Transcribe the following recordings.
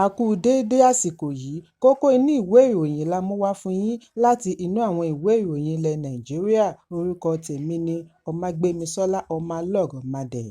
A kú déédé àsìkò yìí. Kókó inú ìwé ìròyìn la mú wá fún yín láti inú àwọn ìwé ìròyìn ilẹ̀ Nàìjíríà. Orúkọ tèmi ni Ọmágbémisọ́lá Ọmọlọ́rọ̀madẹ̀.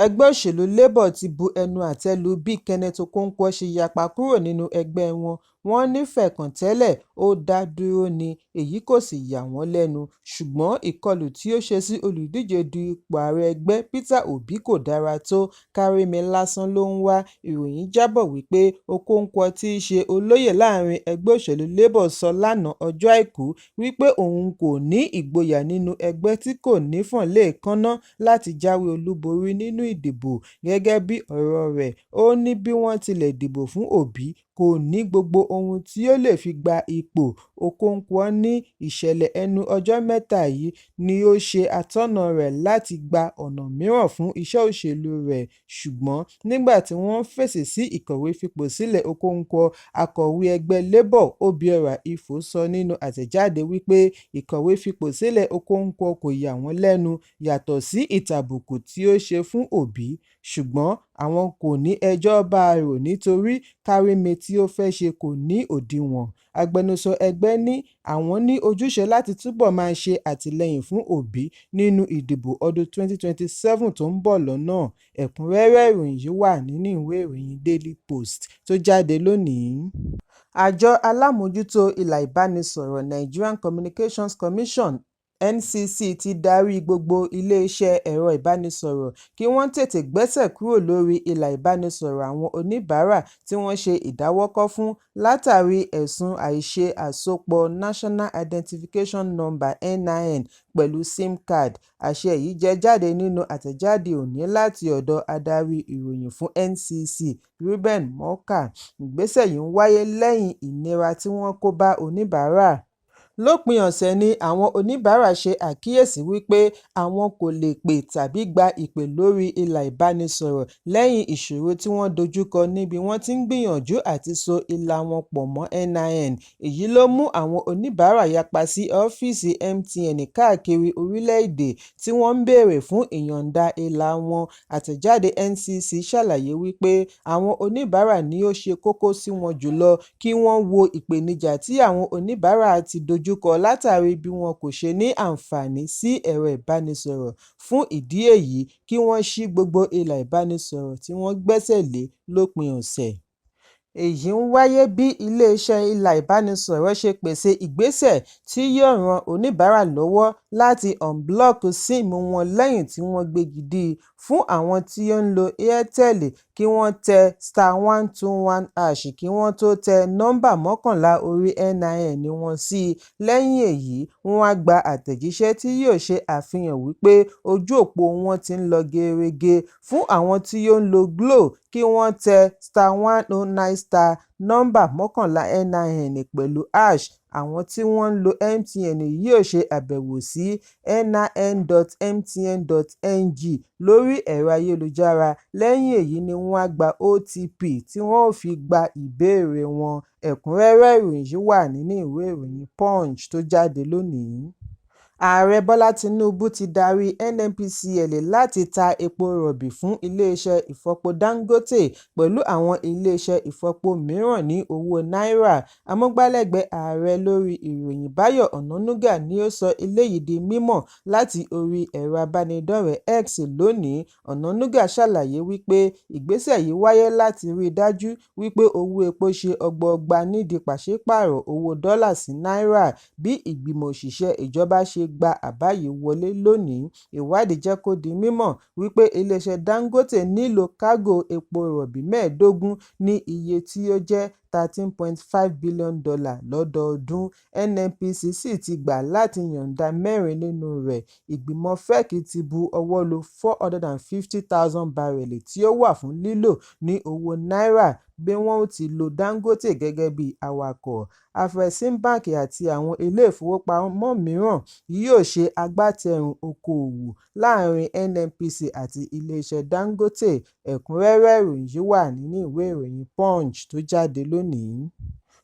Ẹgbẹ́ òṣèlú Labour ti bu ẹnu àtẹ́ lu bí Kenneth Okonkwo ṣe yapa kúrò nínú ẹgbẹ́ wọn. Wọ́n ní fẹ̀ẹ̀kàn tẹ́lẹ̀ ó dá dúró ni, èyí kò sì yà wọ́n lẹ́nu, ṣùgbọ́n ìkọlù tí ó ṣe sí olùdíje du ipò ààrẹ ẹgbẹ́, Peter Obi, kò dára tó, kárími lásán ló ń wá. Ìròyìn jábọ̀ wípé Okonkwo tí í ṣe olóyè láàrin ẹgbẹ́ òṣèlú Labour sọ lánàá ọjọ́ Àìkú wípé òun kò ní ìgboyà nínú ẹgbẹ́ tí kò nífọ̀n léèékánná láti jáwé olúborí nínú ìdìbò. Gẹ́gẹ́ bí ọ̀rọ̀ rẹ̀, ó ní bí wọ́n tilẹ̀ dìbò fún Obi, kò ní gbogbo ohun tí ó lè fi gba ipò. Okonkwo ní ìṣẹ̀lẹ̀ ẹnu ọjọ́ mẹ́ta yìí ni ó ṣe atọ́nà rẹ̀ láti gba ọ̀nà mìíràn fún iṣẹ́ òṣèlú rẹ̀. Ṣùgbọ́n nígbà tí wọ́n ń fèsì sí ìkọ̀wé fipò sílẹ̀ Okonkwo, akọ̀wé ẹgbẹ́ Labour Obiora Ifo sọ nínú àtẹ̀jáde wípé ìkọ̀wé fipò sílẹ̀ Okonkwo kò yà wọ́n lẹ́nu yàtọ̀ sí ìtàbùkù tí ó ṣe fún Obi, ṣùgbọ́n àwọn kò ní ẹjọ́ bá a rò nítorí kárími tí ó fẹ́ ṣe kò ní òdiwọ̀n. Agbẹnusọ ẹgbẹ́ ní àwọn ní ojúṣe láti túbọ̀ máa ṣe àtìlẹ́yìn fún Obi nínú ìdìbò ọdún 2027 tó ń bọ̀ lọ́nà. Ẹ̀kúnrẹ́rẹ́ ìròyìn yìí wà nínú ìwé ìròyìn Daily Post tó jáde lónìí. Àjọ alámòójútó ilà ìbánisọ̀rọ̀ Nigerian Communications Commission (NCC) ti darí gbogbo iléeṣẹ́ ẹ̀rọ ìbánisọ̀rọ̀ kí wọ́n tètè gbẹ́sẹ̀ kúrò lórí ilà ìbánisọ̀rọ̀ àwọn oníbàárà tí wọ́n ṣe ìdáwọ́kọ̀ fún látàrí ẹ̀sùn àìṣe àsopọ̀ National Identification Number (NIN) pẹ̀lú SIM card. Àṣẹ yìí jẹ jáde nínú àtẹ̀jáde òní láti ọ̀dọ̀ adarí ìròyìn fún NCC, Reuben Muoka. Ìgbésẹ̀ yìí ń wáyé lẹ́yìn ìnira tí wọ́n kó bá oníbàárà. Lópin ọ̀sẹ̀ ni àwọn oníbàárà ṣe àkíyèsí wípé àwọn kò lè pè tàbí gba ìpè lórí ilà ìbánisọ̀rọ̀ lẹ́yìn ìṣòro tí wọ́n dojúkọ níbi wọ́n ti ń gbìyànjú àti so ìlà wọn pọ̀ mọ́ NIN. Èyí ló mú àwọn oníbàárà yapa sí ọ́fíìsì MTN káàkiri orílẹ̀-èdè tí wọ́n ń béèrè fún ìyọ̀ǹda ìlà wọn. Àtẹ̀jáde NCC ṣàlàyé wípé àwọn oníbàárà ni ó ṣe kókó sí wọn jùlọ, kí wọ́n wo ìpèníjà tí àwọn oníbàárà ti dojúkọ látàrí bí wọn kò ṣe ní àǹfààní sí ẹ̀rọ ìbánisọ̀rọ̀, fún ìdí èyí kí wọ́n ṣí gbogbo ilà ìbánisọ̀rọ̀ tí wọ́n gbẹ́sẹ̀ lé lópin ọ̀sẹ̀. Èyí ń wáyé bí iléeṣẹ́ ilà ìbánisọ̀rọ̀ ṣe pèsè ìgbésẹ̀ tí yóò ran oníbàárà lọ́wọ́ láti unblock SIM wọn lẹ́yìn tí wọ́n gbégi dí i. Fún àwọn tí ó ń lo Airtel, kí wọ́n tẹ *121# kí wọ́n tó tẹ nọ́ńbà 11 orí NIN wọn sí i. Lẹ́yìn èyí, wọ́n á gba àtẹ̀jíṣẹ́ tí yóò ṣe àfihàn wípé ojú òpó wọn ti ń lọ geerege. Fún àwọn tí ó ń lo Glo, kí wọ́n tẹ *109* nọ́ńbà 11 NIN pẹ̀lú hash. Àwọn tí wọ́n ń lo MTN yóò ṣe àbẹ̀wò sí nin.mtn.ng lórí ẹ̀rọ ayélujára, lẹ́yìn èyí ni wọ́n á gba OTP tí wọ́n ó fi gba ìbéèrè wọn. Ẹ̀kúnrẹ́rẹ́ ìròyìn yìí wà nínú ìwé ìròyìn Punch tó jáde lónìí. Ààrẹ Bọ́lá Tinubu ti darí NNPCL láti ta epo rọ̀bì fún iléeṣẹ́ ìfọpo Dangote pẹ̀lú àwọn iléeṣẹ́ ìfọpo mìíràn ní owó náírà. Amúgbálẹ́gbẹ̀ẹ́ ààrẹ lórí ìròyìn Báyọ̀ Ọ̀nànúgà ni ó sọ eléyìí di mímọ̀ láti orí ẹ̀rọ ìbánidọ́rẹ̀ẹ́ X lónìí. Ọ̀nànúgà ṣàlàyé wípé ìgbésẹ̀ yìí wáyé láti rí i dájú wípé owó epo ṣe ọgbọọgba nídìí pàṣípààrọ̀ owó dọ́là sí náírà. Bí ìgbìmọ̀ òṣìṣẹ́ ìjọba ṣe gba àbá yìí wọlé lónìí, ìwádìí jẹ́ kó di mímọ̀ wípé iléeṣẹ́ Dangote nílò kágò epo rọ̀bì 15 ní iye tí ó jẹ́ $13.5 billion lọ́dọọdún, NNPC sì ti gbà láti yọ̀ǹda mẹ́rin nínú rẹ̀. Ìgbìmọ̀ FEC ti bu ọwọ́ lu 450,000 bárẹ́ẹ̀lì tí ó wà fún lílò ní owó náírà bí wọ́n ó ti lo Dangote gẹ́gẹ́ bí awakọ̀. Afreximbank àti àwọn ilé ìfowópamọ́ mìíràn yóò ṣe agbátẹrù okòòwò láàrin NNPC àti iléeṣẹ́ Dangote. Ẹ̀kúnrẹ́rẹ́ ìròyìn yìí wà nínú ìwé ìròyìn Punch tó jáde lónìí.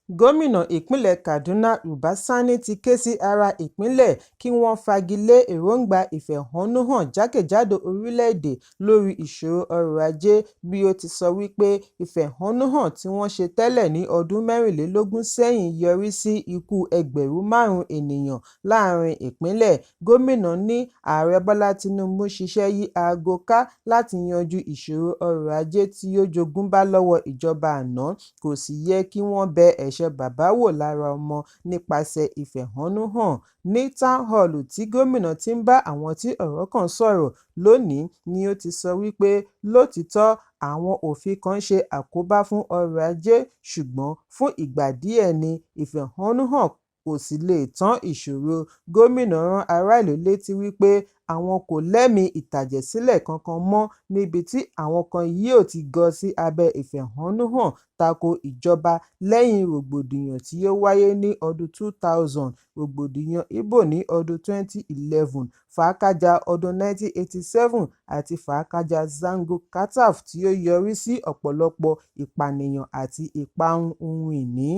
Gómìnà ìpínlẹ̀ Kaduna Uba Sani ti ké sí ará ìpínlẹ̀ kí wọ́n fagilé èròńgbà ìfẹ̀hónúhàn jákèjádò orílẹ̀-èdè lórí ìṣòro ọrọ̀-ajé, bí ó ti sọ wípé ìfẹ̀hónúhàn tí wọ́n ṣe tẹ́lẹ̀ ní ọdún 24 sẹ́yìn yọrí sí ikú 5,000 ènìyàn láàárín ìpínlẹ̀. Gómìnà ní Ààrẹ Bọ́lá Tinubu ń ṣiṣẹ́ yí aago ká láti yanjú ìṣòro ọrọ̀-ajé tí ó jogúnbá lọ́wọ́ ìjọba àná, kò sì yẹ kí wọ́n bẹ ẹ̀ṣẹ̀ bàbá wò lára ọmọ nípasẹ̀ ìfẹ̀hónúhàn. Ní Town Hall tí gómìnà ti ń bá àwọn tí ọ̀rọ̀ kàn sọ̀rọ̀ lónìí ni ó ti sọ wípé lóòtítọ́ àwọn òfin kan ń ṣe àkóbá fún ọrọ̀-ajé, ṣùgbọ́n fún ìgbà díẹ̀ ni, ìfẹ̀hónúhàn kò sì lè tán ìṣòro. Gómìnà rán ará ìlú létí wípé àwọn kò lẹ́mìí ìtàjẹ̀sílẹ̀ kankan mọ́ níbi tí àwọn kan yóò ti gọ sí abẹ́ ìfẹ̀hónúhàn tako ìjọba lẹ́yìn rògbòdìyàn tí ó wáyé ní ọdún 2000, rògbòdìyàn Ìbò ní ọdún 2011, fàákájàá ọdún 1987 àti fàákájàá Zango Kataf tí ó yọrí sí ọ̀pọ̀lọpọ̀ ìpànìyàn àti ìparun ohun ìní.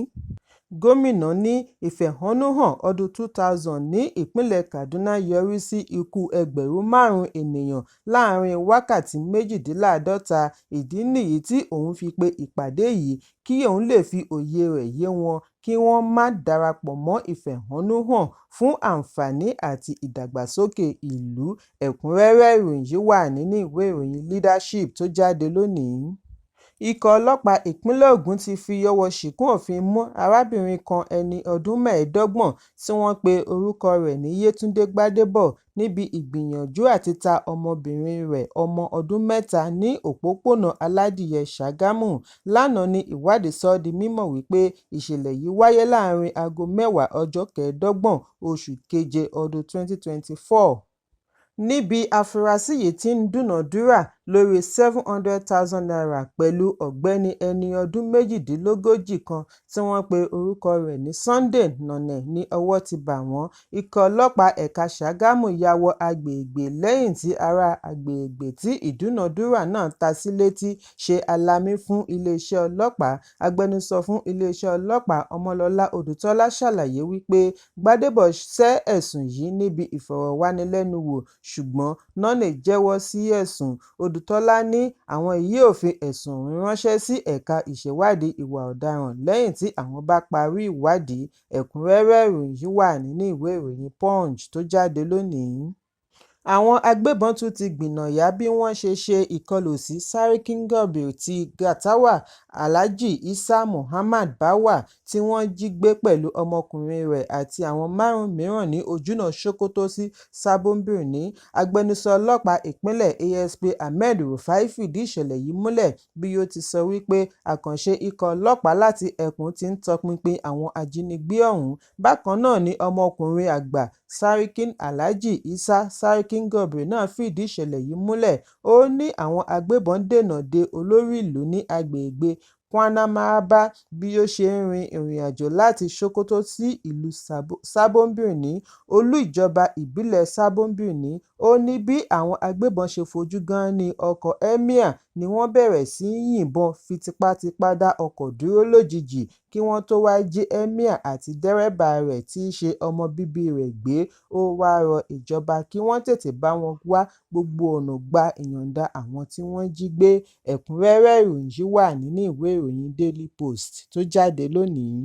Gómìnà ní ìfẹ̀hónúhàn ọdún 2000 ní ìpínlẹ̀ Kaduna yọrí sí ikú 5,000 ènìyàn láàárín wákàtí 48, ìdí nìyí tí òun fi pe ìpàdé yìí kí òun lè fi òye rẹ̀ yé wọn kí wọ́n má darapọ̀ mọ́ ìfẹ̀hónúhàn fún àǹfààní àti ìdàgbàsókè ìlú. Ẹ̀kúnrẹ́rẹ́ ìròyìn yìí wà nínú ìwé ìròyìn Leadership tó jáde lónìí. Ikọ̀ ọlọ́pàá ìpínlẹ̀ Ògùn ti fi ọwọ́ ṣìnkún òfin mú arábìnrin kan ẹni ọdún 25 tí wọ́n pe orúkọ rẹ̀ ní Yétúndé Gbádébọ̀ níbi ìgbìyànjú àti ta ọmọbìnrin rẹ̀ ọmọ ọdún 3 ní òpópónà Aládìyẹ Ṣàgámù. Lánàá ni ìwádìí sọ di mímọ̀ wípé ìṣẹ̀lẹ̀ yìí wáyé láàárín aago 10 ọjọ́ 25 oṣù keje ọdún 2024. Níbi afurasí yìí ti ń dúnàádúrà lórí ₦700,000 pẹ̀lú ọ̀gbẹ́ni ẹni ọdún 38 kan tí wọ́n pe orúkọ rẹ̀ ní Sunday Noneh ní ọwọ́ ti bá wọn. Ikọ̀ ọlọ́pàá ẹ̀ka Ṣàgámù ya wọ agbègbè lẹ́yìn tí ará agbègbè tí ìdúnàádúrà náà ta sí létí ṣe alamí fún iléeṣẹ́ ọlọ́pàá. Agbẹnusọ fún iléeṣẹ́ ọlọ́pàá Ọmọlọ́lá Odùtọ́lá ṣàlàyé wípé Gbádébọ̀ sẹ́ ẹ̀sùn yìí níbi ìfọ̀rọ̀wánilẹ́nuwò, ṣùgbọ́n Noneh jẹ́wọ́ sí ẹ̀sùn. Odùtọ́lá ní àwọn yóò fi ẹ̀sùn ọ̀hún ránṣẹ́ sí ẹ̀ka ìṣèwádìí ìwà ọ̀daràn lẹ́yìn tí àwọn bá parí ìwádìí. Ẹ̀kúnrẹ́rẹ́ ìròyìn yìí wà nínú ìwé ìròyìn Punch tó jáde lónìí. Àwọn agbébọn tún ti gbìnàyá bí wọ́n ṣe ṣe ìkọlù sí Sarkin Gobir ti Garkawa, Alhaji Isa Muhammad Bawa, tí wọ́n jí gbé pẹ̀lú ọmọkùnrin rẹ̀ àti àwọn márùn-ún mìíràn ní ojúnà Sokoto sí Sabon Birni. Agbẹnusọ ọlọ́pàá ìpínlẹ̀ ASP Ahmed Rufai fìdí ìṣẹ̀lẹ̀ yìí múlẹ̀ bí ó ti sọ wípé àkànṣe ikọ̀ ọlọ́pàá láti ẹkùn ti ń tọpinpin àwọn ajínigbé ọ̀hún. Bákan náà ni ọmọkùnrin àgbà Sarkin Alhaji Isa Sarkin Gobir náà fìdí ìṣẹ̀lẹ̀ yìí múlẹ̀. Ó ní àwọn agbébọn dènà de olórí ìlú ní agbègbè Kwanamahaba bí ó ṣe ń rin ìrìnàjò láti Sokoto sí ìlú Sabon Birni, olú ìjọba ìbílẹ̀ Sabon Birni. Ó ní bí àwọn agbébọn ṣe fojú gánní ọkọ̀ Emir ni wọ́n bẹ̀rẹ̀ sí í yìnbọn fi tipátipá dá ọkọ̀ dúró lójijì kí wọ́n tó wá jí Emir àti dẹ́rẹ́bà rẹ̀ tí í ṣe ọmọ bíbí rẹ̀ gbé. Ó wáá rọ ìjọba kí wọ́n tètè bá wọn wá gbogbo ọ̀nà gba ìyọ̀ǹda àwọn tí wọ́n jí gbé. Ẹ̀kúnrẹ́rẹ́ ìròyìn yìí wà nínú ìwé ìròyìn Daily Post tó jáde lónìí.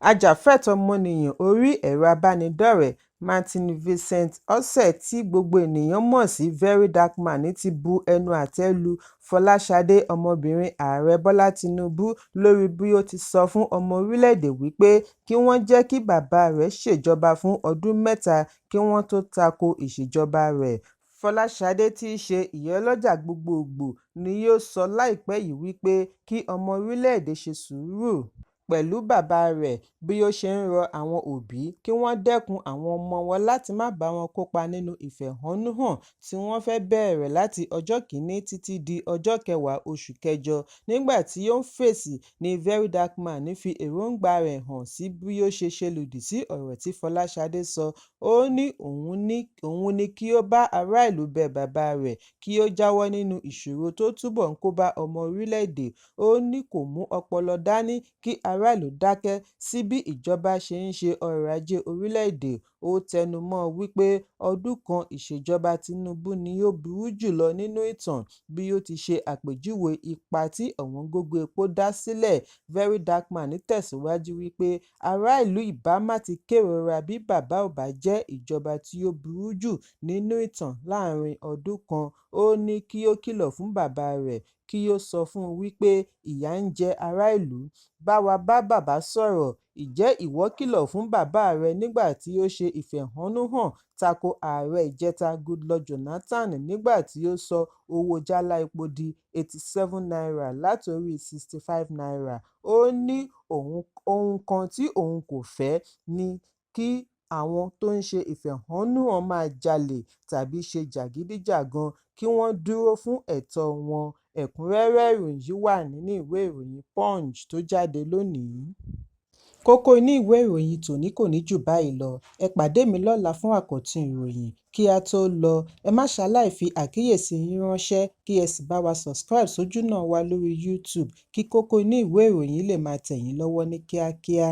Ajàfẹ́tọ̀ọ́ ọmọnìyàn orí ẹ̀rọ abánidọ́rẹ̀ẹ́ Martin Vincent Ose tí gbogbo ènìyàn mọ̀ sí VeryDarkMan ti bu ẹnu àtẹ́ lu Fọláṣadé ọmọbìnrin Ààrẹ Bọ́lá Tinubu lórí bí ó ti sọ fún ọmọ orílẹ̀-èdè wípé kí wọ́n jẹ́ kí bàbá rẹ̀ ṣèjọba fún ọdún mẹ́ta kí wọ́n tó tako ìṣèjọba rẹ̀. Fọláṣadé tí í ṣe ìyálọ́jà gbogboògbò ni ó sọ láìpẹ́ yìí wípé kí ọmọ orílẹ̀-èdè ṣe sùúrù pẹ̀lú bàbá rẹ̀ bí ó ṣe ń rọ àwọn òbí kí wọ́n dẹ́kun àwọn ọmọ wọn láti má bá wọn kópa nínú ìfẹ̀hónúhàn tí wọ́n fẹ́ bẹ̀rẹ̀ láti ọjọ́ 1 títí di ọjọ́ 10 oṣù kẹjọ. Nígbà tí ó ń fèsì ní VeryDarkMan fi èròńgbà rẹ̀ hàn sí bí ó ṣe ṣe lòdì sí ọ̀rọ̀ tí Fọláṣadé sọ. Ó ní òun ní kí ó bá ará ìlú bẹ bàbá rẹ̀ kí ó jáwọ́ nínú ìṣòro tó túbọ̀ ń kóbá ọmọ orílẹ̀-èdè. Ó ní kò mú ọpọlọ dání kí ará ará ìlú dákẹ́ sí bí ìjọba ṣe ń ṣe ọrọ̀ ajé orílẹ̀-èdè. Ó tẹnu mọ́ ọn wípé ọdún kan ìṣèjọba Tinubu ni ó burú jùlọ nínú ìtàn bí ó ti ṣe àpèjúwe ipa tí ọ̀wọ́ngógó epo dá sílẹ̀. VeryDarkMan tẹ̀síwájú wípé ará ìlú ìbá má ti kérora bí bàbá ò bá jẹ́ ìjọba tí ó burú jù nínú ìtàn láàárín ọdún kan. Ó ní kí ó kìlọ̀ fún bàbá rẹ̀, kí ó sọ fún un wípé ìyà ń jẹ ará ìlú. Bá wa bá bàbá sọ̀rọ̀, ǹjẹ́ ìwọ kìlọ̀ fún bàbá rẹ nígbà tí ó ṣe ìfẹ̀hónúhàn tako ààrẹ ìjẹta Goodluck Jonathan nígbà tí ó sọ owó jálá epo di ₦87 látorí ₦65? Ó ní ohun kan tí òun kò fẹ́ ni kí àwọn tó ń ṣe ìfẹ̀hónúhàn máa jalè tàbí ṣe jàgídíjàgan, kí wọ́n dúró fún ẹ̀tọ́ọ wọn. Ẹ̀kúnrẹ́rẹ́ ìròyìn yìí wà nínú ìwé ìròyìn Punch tó jáde lónìí. Kókó inú ìwé ìròyìn tòní kò ní jù báyìí lọ. Ẹ pàdé mi lọ́la fún àkọ́tún ìròyìn. Kí á tó lọ, ẹ má ṣaláì fi àkíyèsí yín ránṣẹ́ kí ẹ sì bá wa subscribe sójúnà wa lórí YouTube kí kókó inú ìwé ìròyìn lè máa tẹ̀ yín lọ́wọ́ ní kíákíá.